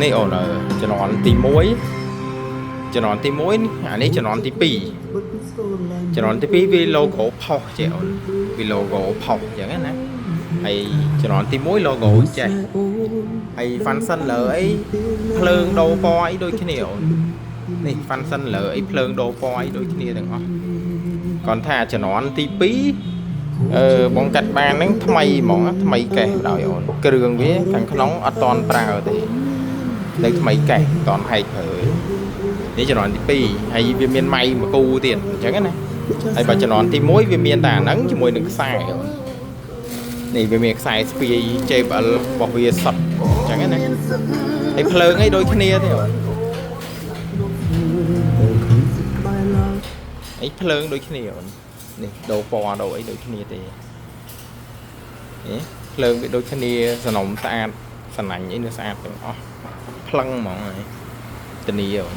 នេះអូនជំនាន់ទី1ជំនាន់ទី1អានេះជំនាន់ទី2ជំនាន់ទី2វា logo ផុសចេះអូនវា logo ផុសអញ្ចឹងណាហើយជំនាន់ទី1 logo ចេះហើយ function លើអីភ្លើងដូរពណ៌អីដូចគ្នាអូននេះ function លើអីភ្លើងដូរពណ៌អីដូចគ្នាទាំងអស់គាត់ថាជំនាន់ទី2អឺបងកាត់បានហ្នឹងថ្មីហ្មងថ្មីកេះបណ្ដោយអូនគ្រឿងវាខាងក្នុងអត់តន់ប្រើទេនៅថ្មីកេះអត់តន់ហែកប្រើនេះជំនាន់ទី2ហើយវាមានម៉ៃមួយគូទៀតអញ្ចឹងណាហើយបើជំនាន់ទី1វាមានតែអាហ្នឹងជាមួយនឹងខ្សែអូននេះវាមានខ្សែស្ពាយ JBL របស់វាសុទ្ធអញ្ចឹងណាហើយភ្លើងអីដូចគ្នាទេអូនអីភ្លើងដូចគ្នាអូននេះដូរពណ៌ដូរអីដូចគ្នាទេនេះភ្លើងវាដូចគ្នាសនំស្អាតសណាញ់អីនៅស្អាតទាំងអស់ភ្លឹងហ្មងហើយធានាអូន